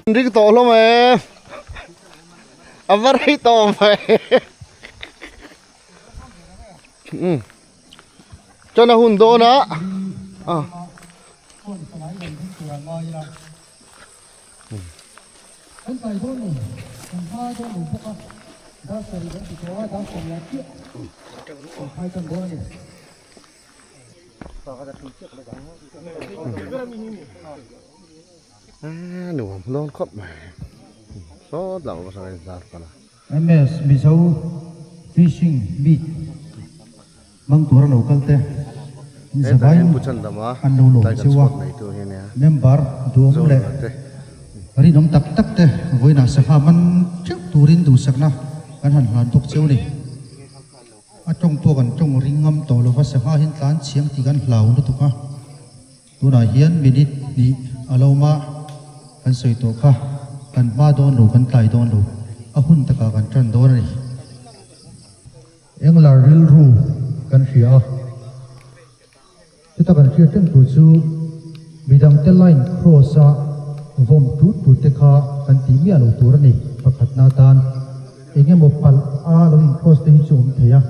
Ring tawh hlawm e. A va rei tawh mai. Um. Chuan a hun dawn a. Ah. Nuam dawn khawp mai sawt lo va sawi zar pawh a. MS Mizo Fishing Meet hmang tura lo kal te zavain an lo lawm cheu a, member duhawm leh rinawm tak tak te vawiinah sangha man theuh turin duhsakna kan han hlan bawk cheu a ni. A tawng pawh kan tawng ring ngam tawh lova sangha hian tlan chhiang tih kan hlau lutuk a. Tunah hian minute hnih a lo awm a, kan sawi tawh kha, kan hma dawn lo, kan tlai dawn lo, a hun takah kan tan dawn a ni. Englar rilru kan hria a, chuta kan hriat reng tur chu midangte line cross a vawm tut tut te kha kan tih miah lo tur a ni. Pakhatna atan eng emaw palh a lo in cross te hi chu awm thei a.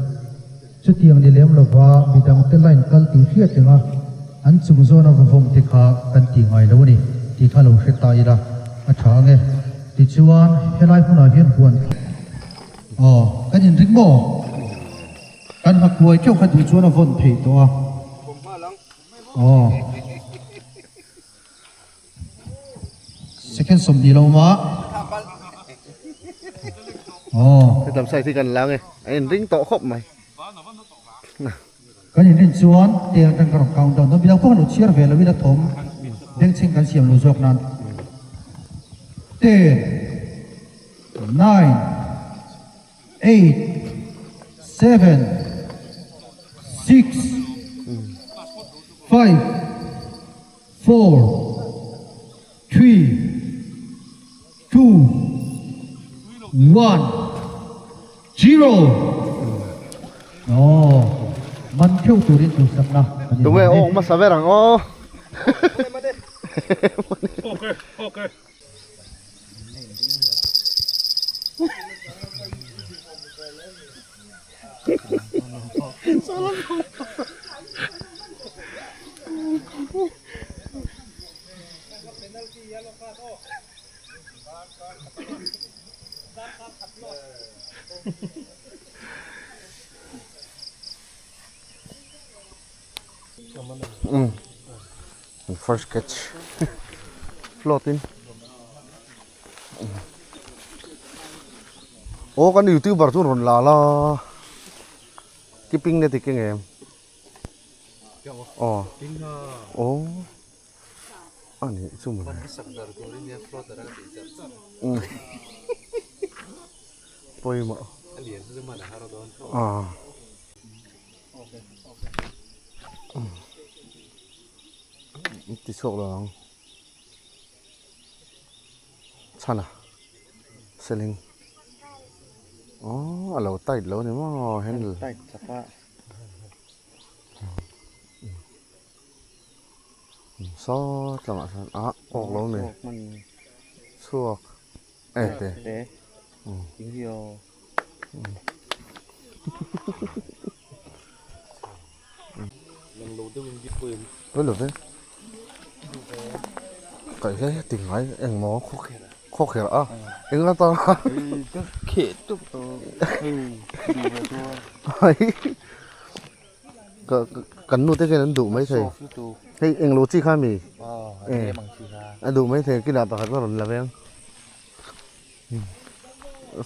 Chutiang ni lem lova midangte line kal tih hriat reng a, an chung zawna va vawm te kha kan ti ngai lo a ni tih kha lo hre ta ila a tha ang e. Tichuan helai hmunah hian huan aw kan inring maw? Kan hmakuai teuh kha duh chuan a vawn theih tawh a aw. Second 20 lo ma. Aw. Hetam side hi kan lang e. A in ring tawh khawp mai. Kan in rin chuan tel kan ka rawn count down dawn. Midang pawh kan lo chhiar ve lo in a thawm bengchheng kan siam lo zawk nan. Ten, nine, eight, seven, six, five, Four, three, two, one, zero. Aw, man theuh turin duhsakna kan inhmang Tunge e. awk hmasa ber ang aw. Okay, okay. First catch float in Aw kan youtuber chu rawn la la keeping na ti keng em aw aw a nih chu mawle pawimawh ah ti chhuak lo ang. Chhana seling aww a lo tight lo a ni maw handle tight chak a saw tlangah sawn ah awk lo ni chhuak e te Pawi lo ve kaih hle ti ngai engmaw khaw kher a eng la ta kan nu te khian an duh maithei hei englo chi kha mi a duh maithei kinah pakhat ka rawn la veng.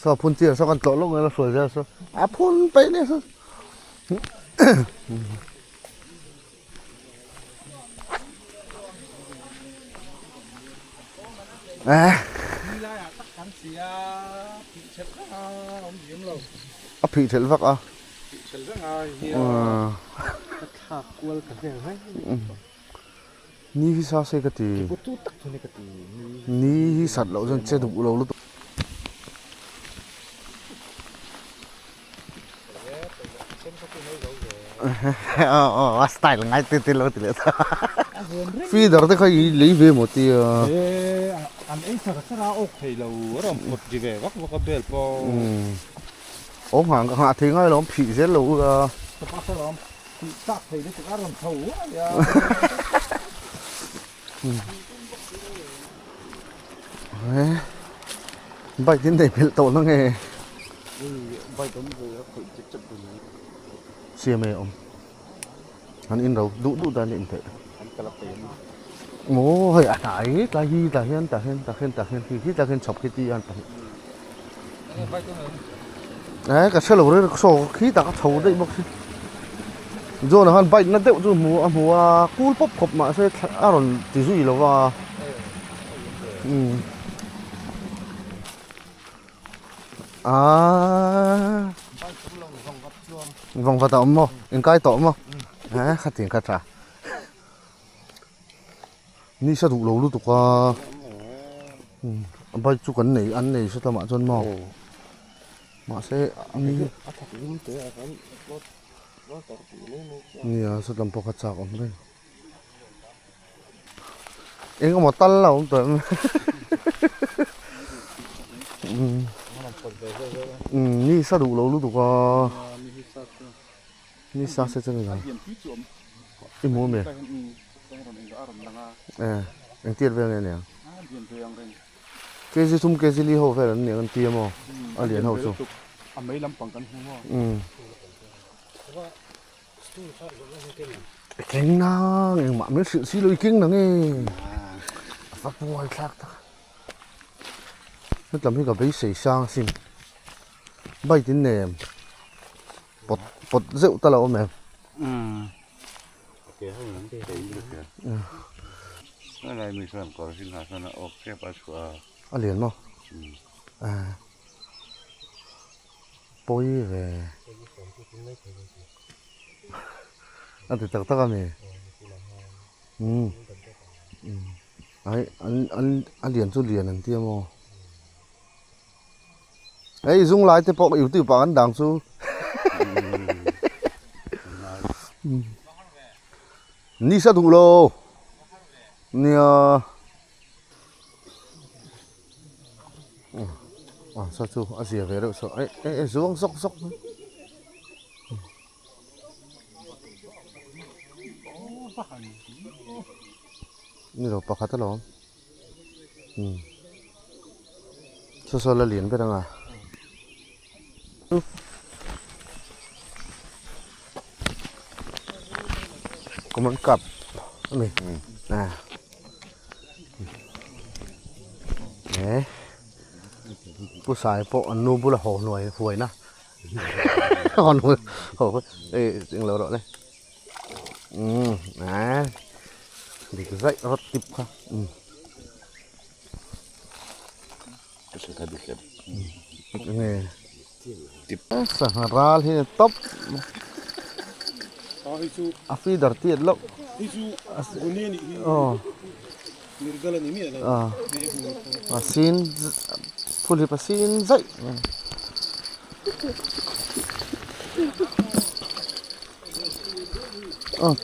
Saw phun chiah saw kan tlawh lawk nge la hruai zel saw a phun paih hle saw a phih thelh vak a Ni hi sa se ka ti. Ni hi sat loh chuan che duh lo lutuk. A style ngai te te lo ti leh ta. Feeder te kha i lei ve maw tia. An ei char char a awk thei lo a rawn pawt ri ve vak vak a bel pawh. Awm nghah nghah thei ngai lo awm phih zel lo ula. Ka pa saw awm phih chak thei lutuk a rawn tho uai a. Bike in nei phelh tawh na nge. Bike awm ve a khawih chep chep dun. Siam e awm. An in ro duh duh dan a in theih. An kal a peih a ni. Aw hei a hnai tlai hi tah hian tah hian tah hian tah hian khi khi tah khian chhawp khi ti a an pahnih. Eh ka hre lo reng saw khi tak a chho daih bawk si. John a khan bike na deuh chu hmu a hmu a cool pawp khawp mahse a rawn ti zui lo va. Umm. Aaa vawng vat a awm maw inkai tawh maw eh khatiang kha tha ni sa duh lo lutuk a bike chu kan nei an nei sa lamah chuan maw mahse nia sawtlam pawh kha chak awm reng. Eng emaw tal a awm tawh em umm ni sa duh lo lutuk a ni sa se chu ni lo i hmu ami eh engtir vel nge aniang kg thum kg li ho vel an ni ang an ti a maw a lian ho chu umm. Keng nang engmah min hrilh si lo i keng nang e a va buai thlak tak hetlam hi ka beisei sang asin bike in nei em pawt pawt zeuh ta lo awm em a lian maw Pawi ve. A ti tak tak a ni. Umm. Ai an an a lian chu lian an ti a maw. Hei zung lai te pawh youtube ah kan dang chu. Ni sa duh lo. Nia. Ah saw chu a zia ve reuh saw eh eh zuang zawk zawk mai ni lo pakhat alawm umm saw saw la lian ber anga common cup a ni ah. Eh pu sai pawh an nu bula haw hnuai huaina haw hnuai haw eh englo rawh le umm eh dik zaih rawt tip kha umm enge sangha ral hi tawp a feeder tiat loh aw a sin phuhlip a sin zaih aw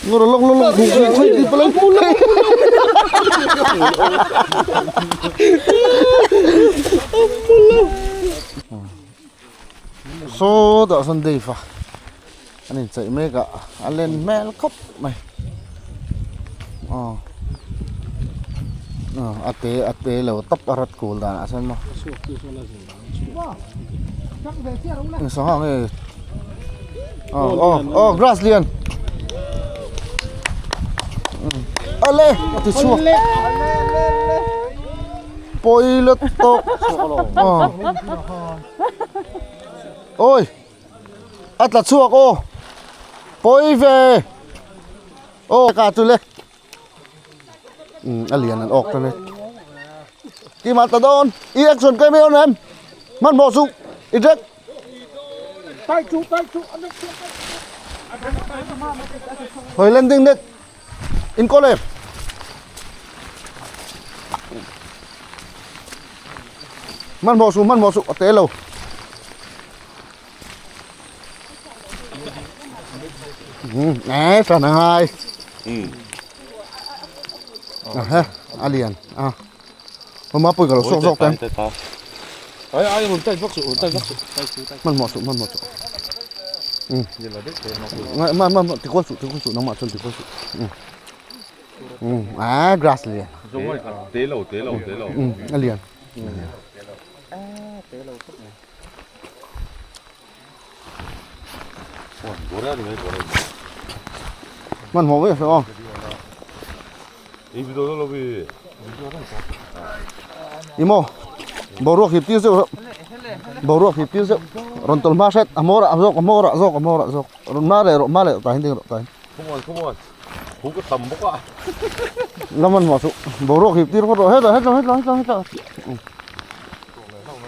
Ngor long long long khu khu di palang pulai. So dah san dei fa. An in chei mek a a len hmel khawp mai. Aw a te a te lo tawp a rat kul danah chuan maw. Eng sangha nge aw aw aw grass lian ale a ti chhuak pawi let tawh aw oi a tla chhuak aw pawi ve aw ka chu le a lian an awk ta le keimah ta dawn i action kai mai awm em hmanhmawh suh i drag hawi landing net in kawl em hmanhmawh suh hmanhmawh suh a te lo. Nè, sao nè hai. À ha, a lian. À. Hôm mà bùi cái sọc sọc tem. Ai ai hồn tay vắc sự, hồn tay vắc sự. Man mỏ sụ, man mỏ sụ. Ừ. Mà mà mà thì qua sụ, thì qua sụ nó mà chân thì qua sụ. Ừ. Ừ, à grass liền. Tế lẩu, tế lẩu, tế lẩu. Ừ, a lian. Man mỏ với sao? Imo. Boruak hip tir zeuh. Boruak hip tir zeuh. Ron tol ma set amora azok amora azok amora azok. Ron ma le ro ma le ta hin ding ro ta hin. Come on, come on. Hú cái tầm bốc ạ. Laman ma su. Boruak hip tir ro hết rồi hết rồi hết rồi hết rồi hết rồi.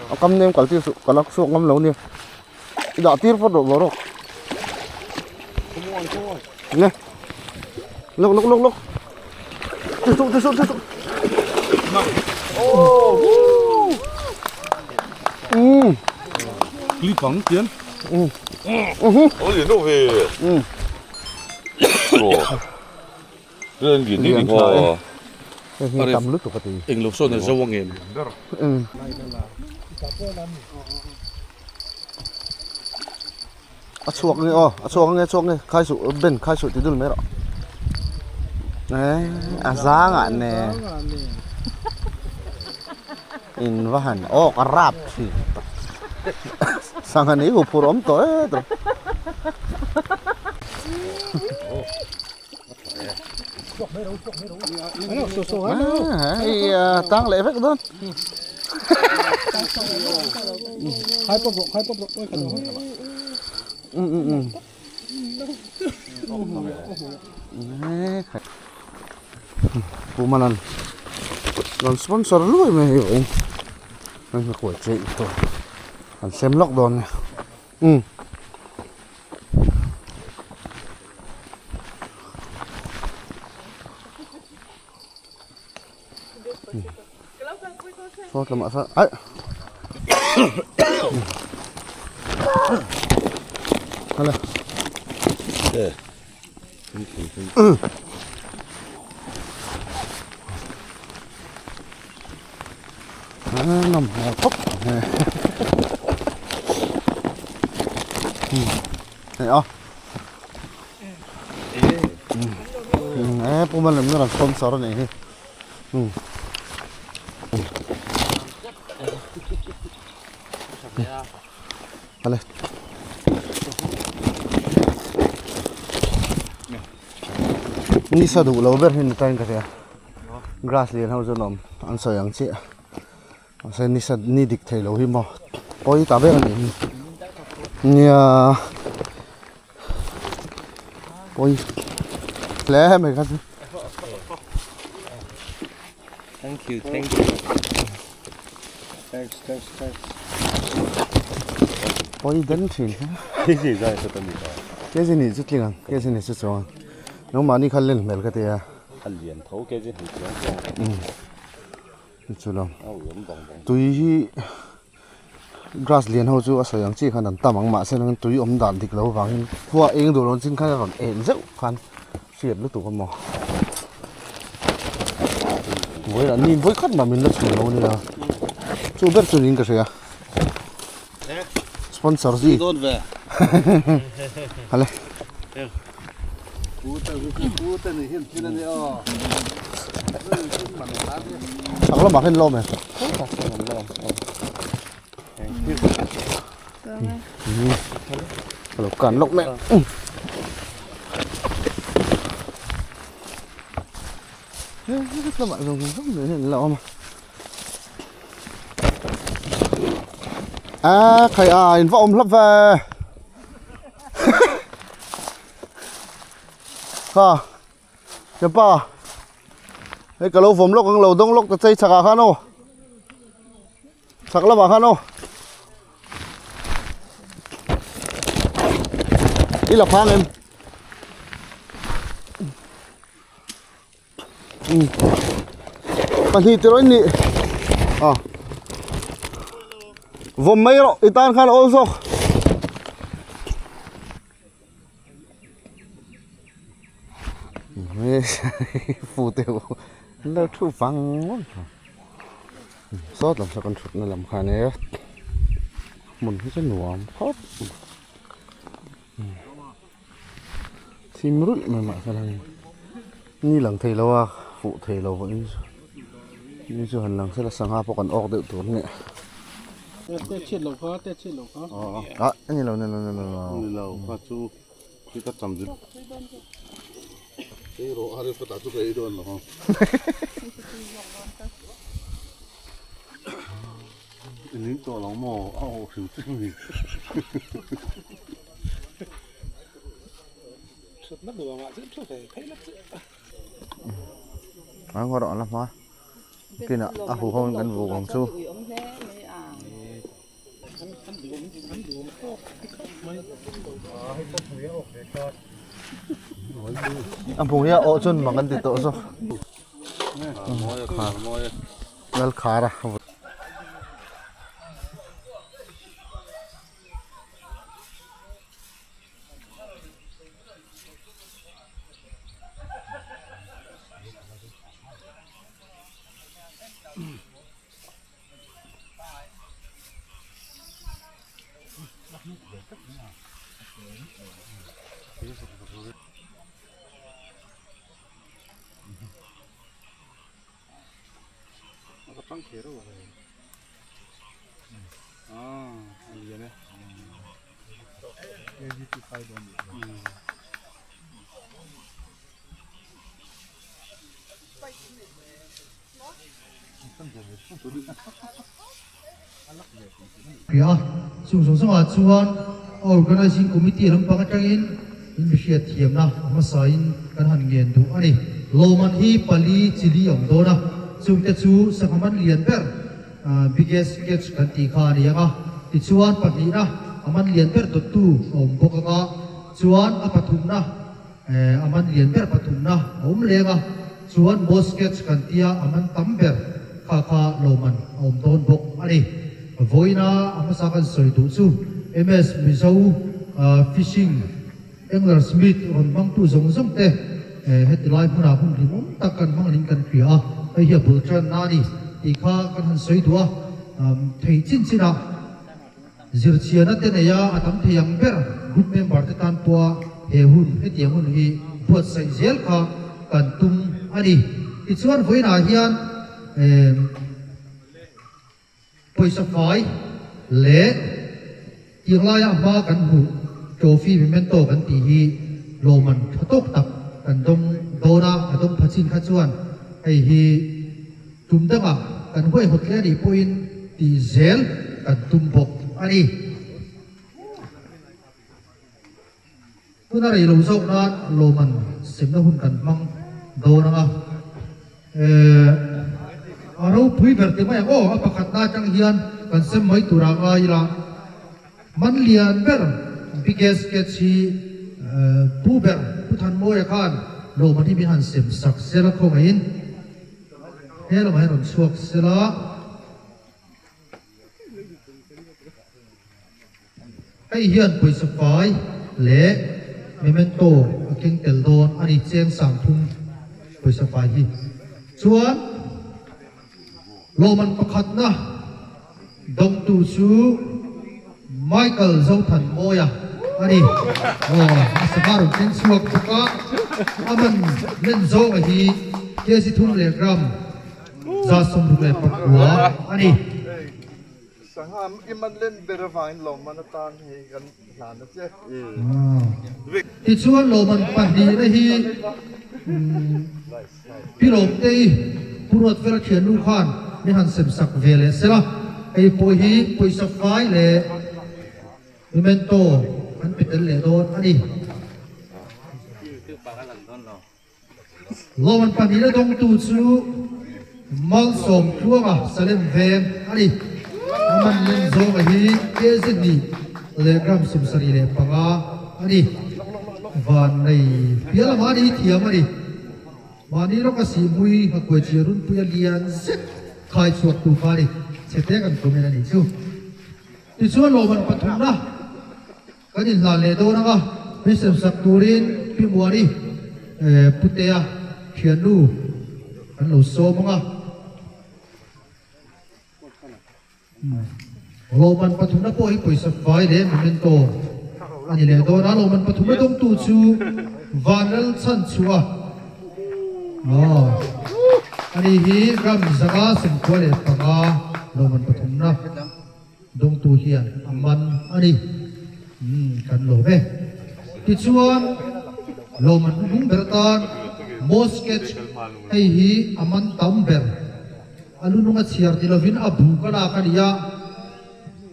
A kam nem kal tir su kalak su ngam lo ni. Da tir phot ro boruak. Come on, come on. Nè. Lok lok lok lok. Tir su tir su tir su. Ừ. Clip phẳng tiến. Ừ. Ôi liền đâu về. Ừ. Lên liền đi Liền đi trời. ngò. Tầm lút của cái Eng lộc son là dâu nghem. Ừ. A chuak nge o, a chuak nge chuak nge khai su ben khai su ti dul mai rawh. Đấy, a zang ah nè. In va han o ka rap thi. Sang ani hu phur awm tawh e tawh. À, hei tang leh vek dawn. Ừ ừ ừ. Pu manan. Rawn sponsor luai mai hei vawiin. Hei ka kuai che tawh. An sem lawk dawn nia. Um. Saw tlamah sawn aih. Hala. À, nằm hò khóc. Này o. Ê, bố mình làm cái làm sponsor này. Hale. Ni sa duh lo ber hi ni tain ka hria. Grass lian ho chu an awm an sawi ang chiah. Mahse ni sa ni dik thei lo hi maw pawi ta ber a ni. Nia pawi hle mai kha chu. Thank you, thank you. Thanks, thanks, thanks. Pawi den thin. Cái gì ra cho tao nhìn vào. Cái gì ni chu tling ang, cái gì ni chu chuang ang. Nangmahni kha len hmel ka ti a. A lian tho cái gì ni chuang chuang. Chu lo. A uam bang bang. Tui hi grass lian ho chu a sawi ang chi khan an tam ang mahse nang tui awm dan dik lo vangin khua eng duh lo chin khan a rawn en zeuh khan hriat lutuk a maw. Vawi lah ni vawi khat mah min la chhun lo nia chu ber chu niin ka hria sponsor zui hale. Chak lamah khan lawm e. Ka lo kan lawk mai. Lamah zawng zawng mai hian an lo awm a. A khai a in va awm hlap ve. Kha Kepa hei ka lo vawm lawk ang lo dawng lawk ta chei chak ah khan aw chak lamah khan aw i la phang em pahnih tih rawh in nih a vawm mai rawh i tan khan a awl zawk. Fu te u an lo thu vang vang tawh sawt lam saw kan thutna lam khan e hmun hi chu nuam khawp thim ruih mai mahse la hei ni lang thei lo a fuh thei lo pawhin ni chu han lang sela sangha pawh kan awk deuh tur a nia. Ah a ni lo ni lo ni lo ni lo kha chu. Khi ka cham zut. Ei rawh a rel ka tah chu ka ei dawn lo. I ning tawh lo maw? A awh hrim hrim ni. Thutna nuamah chuan thu ve phei la chu. A ngaw rawh la hma. Kinah a huho in kan vuk ang chu. A hmu hi a awh chuan mak an ti tawh zawk. Lalkhara. Hria a, chung zawng zawngah chuan a Organising Committee lampang atangin in mihriat thiamna a hmasain kan han ngen duh a ni. Lawmman hi pali chili a awm dawn a, chungte chu sangha man lian ber biggest catch kan tih kha a ni ang a, tichuan pahnihna a man lian ber dawttu a awm bawk ang a, chuan a pathumna A man lian ber pathumna a awm leng a, chuan most catch kan tia a man tam ber kha kha lawmman a awm dawn bawk a ni. Vawiina a hmasa kan sawi duh chu MS Mizo Fishing Anglers Meet rawn hmangtu zawng zawng te heti lai hmunah hun rimawm tak kan hmang ling kan hria a, hei hi a bul tanna a ni tih kha kan han sawi duh a, thei chin chinah. Zirchiana te neia a tam thei ang ber group member te tan pawha he hun hetiang hun hi buatsaih zel kha kan tum a ni. Tichuan vawiinah hian pawisa fai leh tiang laia a hma kan hmuh trophy memento kan tih hi lawmman tha tawk tak kan dawng dawn a, a dawng pha chin kha chuan hei hi Tum dangah kan huaihawt hle anih pawhin tih zel kan tum bawk a ni. Hun a rei lo zawk nan lawmman semna hun kan hmang dawn ang a. A ropui ber ti mai ang aw, a pakhatna atang hian kan sem mai tur ah ngai ila. Man lian ber biggest catch hi Pu ber Pu Thanmawia khan lawmman hi min han sem sak sela khawngaihin. He lamah hian rawn chhuak sela. Hei hian pawisa fai leh memento a keng tel dawn a ni cheng sang thum pawisa fai hi. Chuan lawmman pakhatna dawngtu chu Michael Zothanmawia a ni. Aw, a sangha rawn keng chhuak bawk a, a man len zawnga hi kg thum leh gram 164 a ni. Sangha i man len ber avangin lawmman atan hei kan hlan a che. Tichuan lawmman pahnihna hi Pi Lawmtei Pu Ruatfela thiannu khan min han sem sak ve leh sela, hei pawh hi pawisa fai leh memento an pe tel leh dawn a ni. Lawmman pahnihna dawngtu chu Malsawm Tluanga Salem Veng a ni. A man len zawnga hi kg hnih leh gram 75 a ni. Van nei pial a mahni thiam a ni. Mahni rawk a sihmui nghakuai chiah runpui a lian zet khai chhuak tu kha a ni. Chhete kan comment a nih chu. Tichuan lawmman pathumna. Kan inhlan leh dawn ang a, min sem sak turin Pi Muani Putea thiannu kan lo sawm ang a. Lawmman pathumna pawh hi pawisa fai leh memento a ni leh dawn a, lawmman pathumna dawngtu chu Vanlal Chhanchhuah a ni hi ram zanga 95 lawmman pathumna dawngtu hian a man a ni. Kan lawm e. Tichuan lawmman hnuhnung ber atan Mosketch hei hi a man tam ber. A lu nung a chhiar ti lovin a bu ka lak a ni a,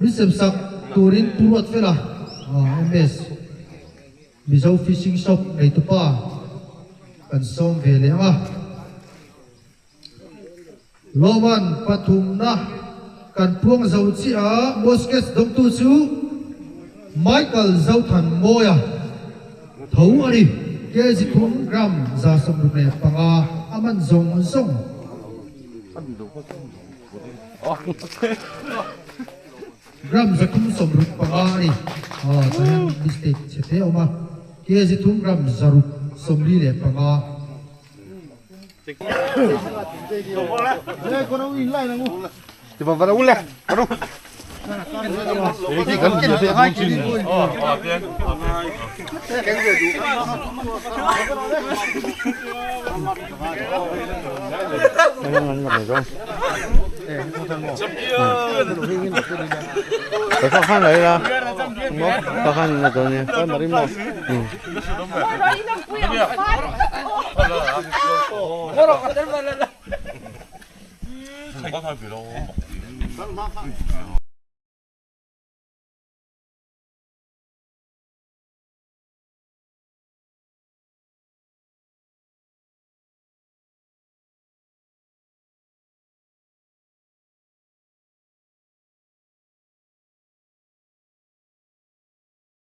min sem sak turin Pu Ruatfela, MS, Mizo Fishing Shop neitupa kan sawm ve leh ang a. Lawman pathumna kan puang zo chiah a, Moskes dawngtu chu Michael Zothanmawia tho a ni. Kg thum gram 165 a man zawng zawng. Gram 365 a ni. Aw tah hian mistake chhe te a awm a. Kg thum gram 645.